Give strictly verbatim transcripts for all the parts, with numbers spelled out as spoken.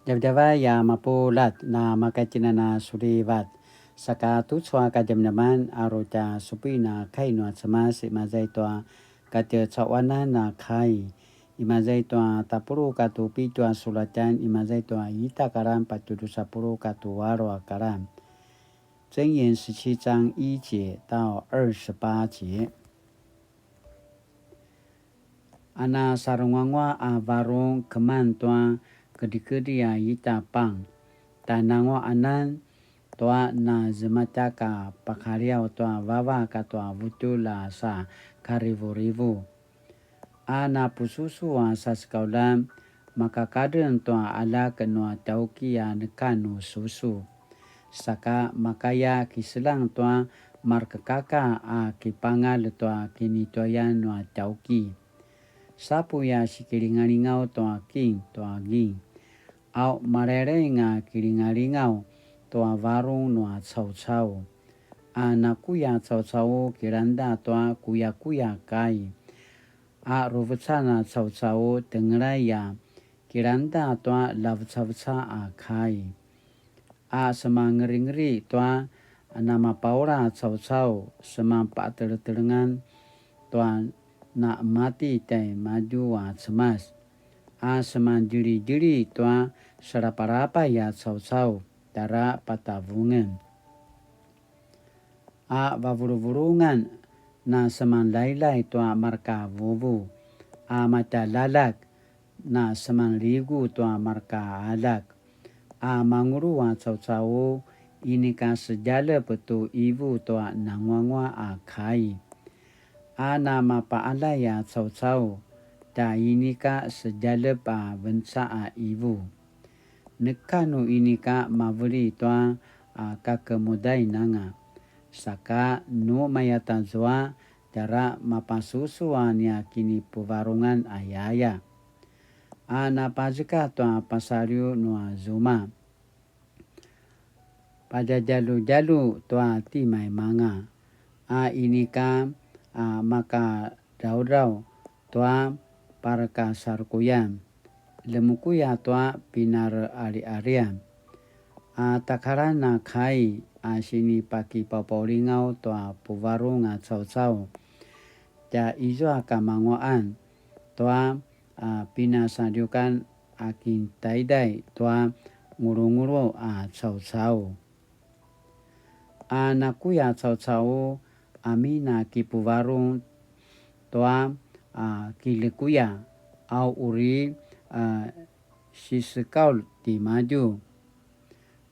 Djavadjavay a mapuljat, na makatjinan a sulivat. Saka tucu a kadjamadjaman a uri tja supuin a kai nua Cemas, imaza i tua katjecaquanan a kai, imaza i tua tapuluq katua pitju a sulatjan, imaza i tua ita a karan patje drusa puluq katua alu a karan. 箴言十七章一節到二十八節。 A na sarunguanguaq a varung keman tua kedrikedri a ita pang, tjananguaq anan tua na zematjak a pakaliaw tua vavak katua vutjulj a sa karivurivu. A na pususu a sasekauljan, makakadren tua aljak nua tjauki a neka nu susu. Saka makaya kiselang tua markekaka a kipangalj tua kinituayan nua tjauki. Sapuy a sikilingalingaw tua king tua ging. Au malayleng a kilingalingaw tua varung nua caucau. A nakuya caucau kilangda tua kuyakuya kai. A ruvucan a caucau tengelay a kilangda tua lavecaveca a kai. A semangeringeri tua namapaula caucau, semanpateletelengan tua namati tjaimadju a Cemas, a semandjelidjeli tua salapalapay a caucau, tjara patavungen. A vavuluvulungan na semanlailai tua marka vuvu, a matjaljaljak na semanligu tua marka aljak. A mangulu a caucau inika sedjalep tu ivu tua nanguanguaq a kai. A namapaalay a caucau, tja inika sedjalep a venca a ivu. Neka nu inika maveli tua a kakemudain anga. Saka nu mayatazua, tjara mapasusu a nia kinipuvarungan ayaya. A napazeka tua pasaliw nua zuma. Padjadjaludjalu tua timaimanga. A inika a makadraudraw tua parakasarukuyan. Lemukuya tua pinarealialian. A takalan a kai a sinipakipapaulingaw tua puvarung a caucau. Tja izua kamanguaqan tua a pinasaliukan a kintaiday tua ngulungulu a caucau. A nakuya caucau amin a kipuvarung tua a kilekuya a uri a sisekaulj timadju.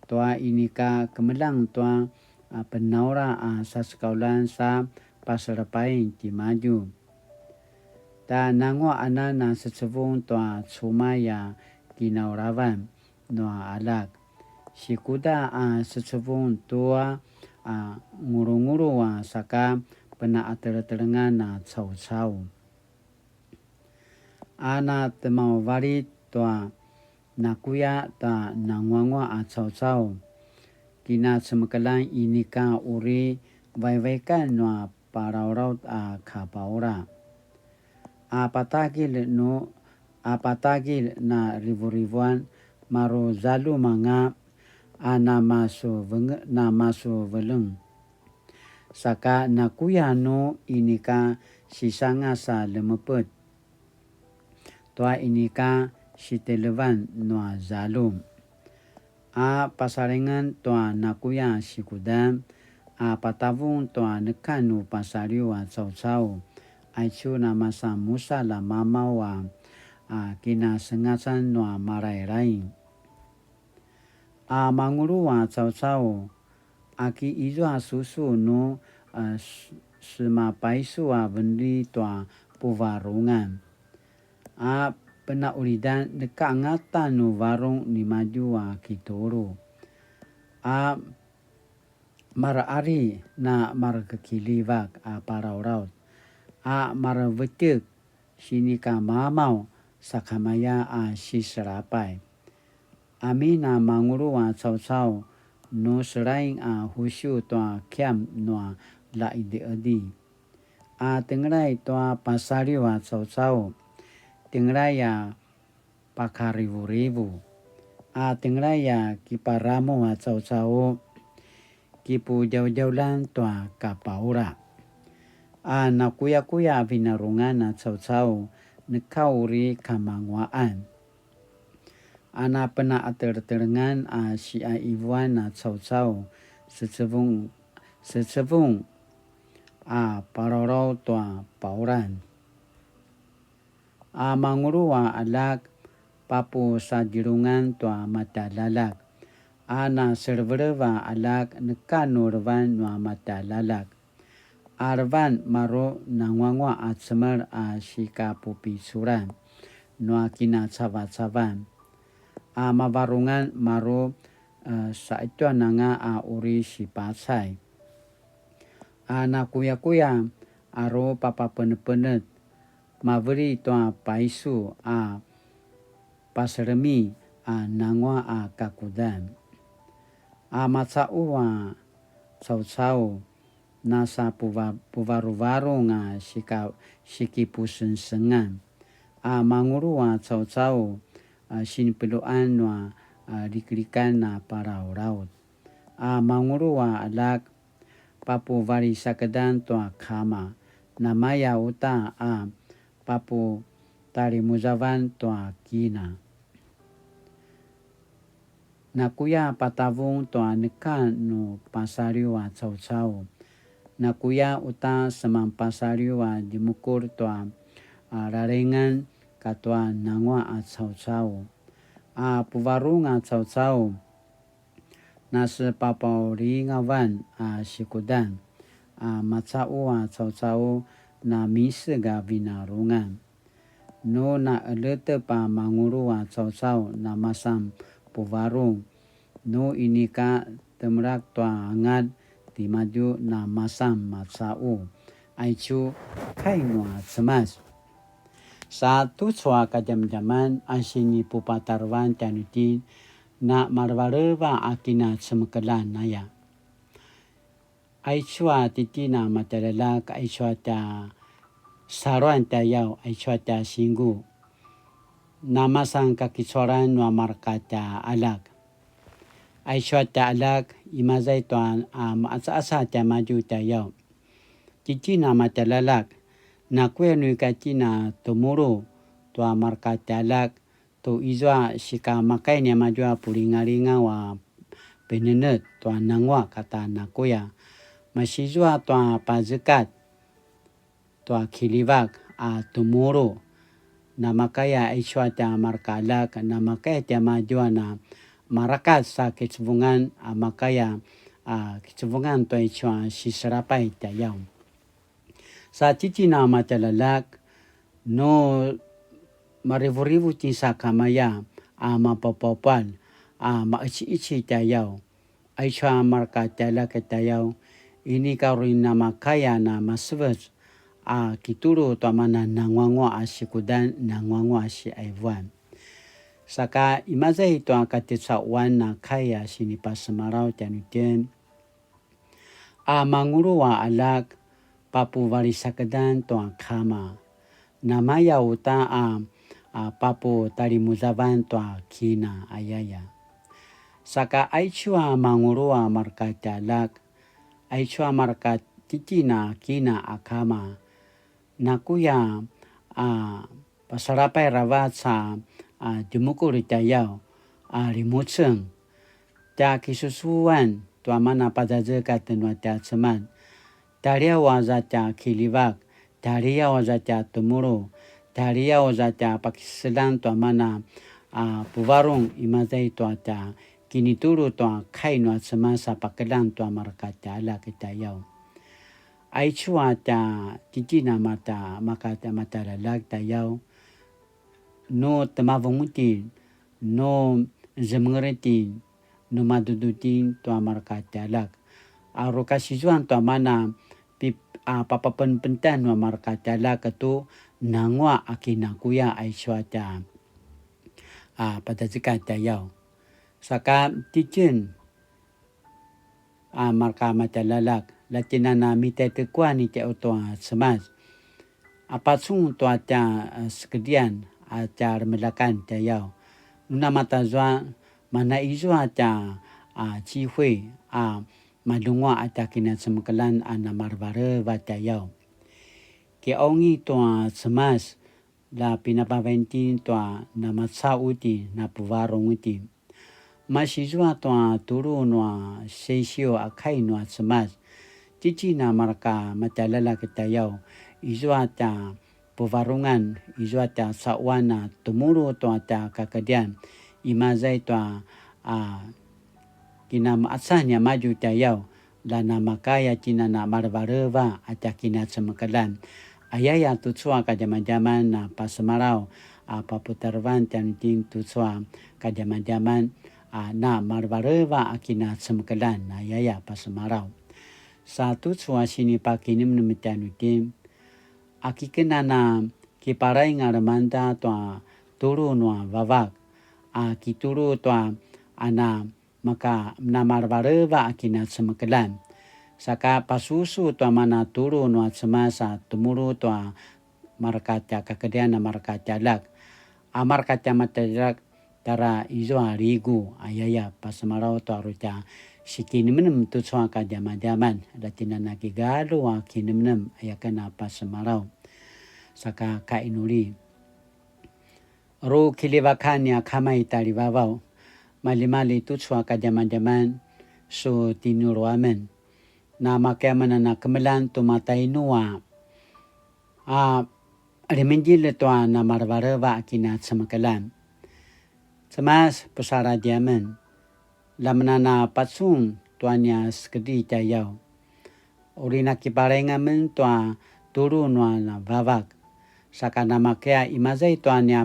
Tua inika kemeljang tua a penaula a sasekauljan sa paselepain timadju. Tja nanguaq anan a secevung tua cumay a kinaulavan nua aljak. Sikuda a secevung tua a ngulungulu a saka penaqatelengtelengan a caucau. A na temauvalit tua nakuya ta nanguanguaq a caucau. Kinacemekeljan inika uri vaivaikan nua palaulaut a kapaula. A patagilj nu, a patagilj na rivurivuan maru zaljum anga a namasuveng-, namasuveleng. Saka nakuya nu inika sisangas a lemepet tua inika sitelevan nua zaljum. A pasalengan tua nakuya sikudan, a patavung tua neka nu pasaliw a caucau, aicu namasan musalj a mamaw a, a kinasengasan nua malailai. A mangulu a caucau, aki izua susu nu, a, s-, semapaisu a veneli tua puvarungan. A penaulidan neka angata nu varung nimadju a kitulu. A maraqali na marekekilivak a palaulaut. A marevetjek sinika mamaw sakamaya a siselapay. Amin a mangulu a caucau nu selaing a husiu tua kiam nua laediedi. A tengelay tua pasaliw a caucau, tengelay a pakarivurivu. A tengelay a kiparamu a caucau, kipudjaudjaulan tua kapaura. A nakuyakuya a vinarungan a caucau, neka uri kamanguaqan. A napenaqateljateljengan a siqaivuan a caucau, secevung, secevung a palawlaw tua pauran. A mangulu a aljak, papusadjelungan tua matjaljaljak. A naselevelev a aljak, neka nu levan nua matjaljaljak. A levan maru nanguanguaq a cemel a sikapupiculan nua kinacavacavan. A mavarungan maru, e, saqetjuan anga a uri sipacay. A nakuyakuya a ru papapenepenetj, maveli tua paisu a paselemi a nanguaq a kakudan. A macaqu a caucau, nasa puva-, puvaruvarung a sika-, sikipusengsengan. A mangulu a caucau, a sinipeljuqan nua, a liklikan a palalaut. A mangulu a aljak, papuvalisakedan tua kama, namaya uta a paputalimuzavan tua kina. Nakuya patavung tua neka nu pasaliw a caucau. Nakuya uta seman pasaliw a djemukul tua, a, lalengan katua nanguaq a caucau. A puvarung a caucau, nasepapaulingavan a sikudan, a macaqu a caucau namiseg a vinarungan. Nu naqeletep a mangulu a caucau namasan puvarung, nu inika temelak tua angalj timadju namasan macaqu. Aicu kai nua Cemas. Sa tucu a kadjamadjaman a sinipupatarevan tjanuitjen, na malevaleva a kinacemekeljan aya. Aicu a titjen a matjaljaljak, aicu a tja saluan tjayaw, aicu a tja singku. Namasan kakicualan nua marka tja aljak. Aicu a tja aljak, imaza i tua a maqacaqaca tjaimadju tjayaw. Titjen a matjaljaljak, nakuya nu ika tjen a temulu tua marka tja aljak, tu izua sikamakay niamadju a pulingalingaw a pinenetj tua nanguaq kata nakuya. Masizua tua pazekatj tua kilivak a temulu. Namakaya aicu a tja marka aljak, namakaya tiamadju a na marakac sa kicevungan a makaya a kicevungan tua aicu a siselapay tjayaw. Sa titjen a matjaljaljak, nu marivurivu itjen sakamaya a mapaupaupual a maqeciqeci tjayaw. Aicu a marka tja aljak tjayaw, inika uri namakaya na masevec a kitulu tua mana nanguanguaq a sikudan, nanguanguaq a siqaivuan. Saka imaza i tua katjecaquan a kai a sinipasemalaw tjanuitjen. A mangulu a aljak, papuvalisakedan tua kama. Namaya uta a, a paputalimuzavan tua kina, ayaya. Saka aicu a mangulu a marka tja aljak, aicu a marka titjen a kina a kama. Nakuya a pasalapay aravac a, a, djemukul tjayaw, a, limuceng. Tja kisusuan tua mana pazazekatj nua tja Cemas. Tjaliaw aza tja kilivak, tjaliaw aza tja temulu, tjaliaw aza tja pakiseljang tua mana, a, puvarung imaza i tua tja kinitulu tua kai nua Cemas a pakeljang tua marka tja aljak tjayaw. Aicu a tja titjen a mata, maka tja matjaljaljak tjayaw, nu temavung itjen, nu zemenger itjen, nu madudu itjen tua marka tja aljak. A ru kasizuan tua mana pi-, a papapenpentan nua marka tja aljak tu nanguaq a kinakuya aicu a tja, a, pazazekatj tjayaw. Saka titjen a marka matjaljaljak, la tjen a na mitaitekuan i tja utua Cemas. A pacun tua tja, a, sekedrian a tja remeljakan tjayaw. Nu namatazua, Mana izua tja a cihuy a malunguaq a tja kinacemekeljan a namarvareva tjayaw. Kiqaungi tua Cemas, la pinapavaintin tua namacaqu itjen, napuvarung itjen. Masizua tua tulu nua seisiu a kai nua Cemas. Cici na mareka matjaljaljak tjayaw, izua tja puvarungan, izua tja caquan a temulu tua tja kakedrian, imaza i tua a kinamaqacan niamadju tjayaw, la namakaya tjen a na marevareva a tja kinacemekeljan. Ayaya tucu a kadjamadjaman a pasemalaw a paputarevan tjanuitjen tucu a kadjamadjaman a na marevareva a kinacemekeljan. Ayaya pasemalaw. Sa tucu a sinipakinemnem tjanuitjen, a kiken a na kiparaingal manda tua tulu nua vavak, a kitulu tua a na maka namarevareva a kinacemekeljan. Saka pasusu tua mana tulu nua Cemas a temulu tua mareka tja kakedrian a mareka tja aljak. A mareka tja matjaljaljak tjara izua ligu, ayaya pasemalaw tua uri tja sikinemnem tucu a kadjamadjaman, la tjen a na kigalju a kinemnem, ayaken a pasemalaw. Saka kainuli. Ru kiljivakan nia Kama i tjalivavaw, maljimalji tucu a kadjamadjaman su tinulu amen. Namakaya amen a na kemeljang tu matainu a, a ljemingedjelj tua namarevareva a kinacemekeljan. Cemas, pusaladji amen. La men a na pacun tua nia sekedri tjayaw. Uri na kiparainga amen tua tulu nua vavak. Saka namakaya imaza i tua nia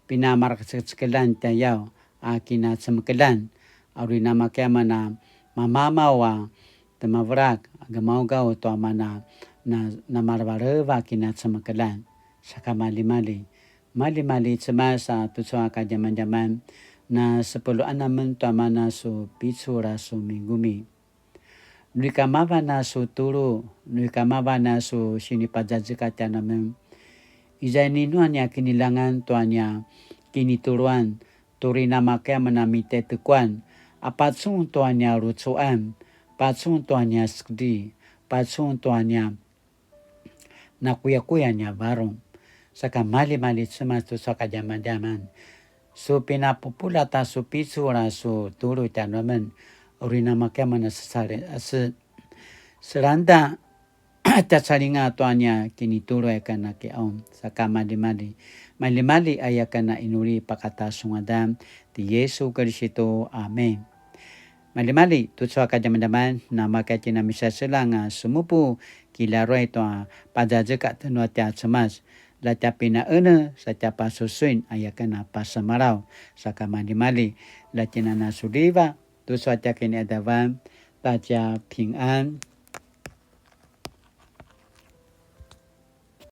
pinamarekecekecekeljan tjayaw a kinacemekeljan. A uri namakaya amen a mamamaw a temavelak, gemaugaw tua mana na, namarevareva a kinacemekeljan. Saka maljimalji. Maljimalji Cemas a tucu a kadjamadjaman, na sepuluan amen tua mana su picul a su migumi. Nu ika mavan a su tulu, nu ika mavan a su sinipazazekatj tjanuamen. Iza ininua nia kineljangan tua nia kinituluan, tu uri namakaya amen a mitetekuan, a pacun tua nia lucuan, pacun tua nia sekedri, pacun tua nia nakuyakuya nia varung. Saka maljimalji Cemas tucu a kadjamadjaman. Su pinapupuljat a su picul a su tulu tjanuamen, uri namakaya amen a sesali-, a se-, selangeda tja calinga tua nia kinitulu ayaken a kiqaung. Saka maljimalji. Maljimalji ayaken a inuli pakata su ngadan ti Yesu Kiristu. Amen. Maljimalji, tucu a kadjamadjaman, namakaya itjen a misaseljang a semupu kilaruay tua pazazekatj nua tja Cemas, la tja pinaqenetj sa tja pasusuin ayaken a pasemalaw, saka maljimalji, la itjen a na suliva, tucu a tja kiniqadavan, ta tja pingan.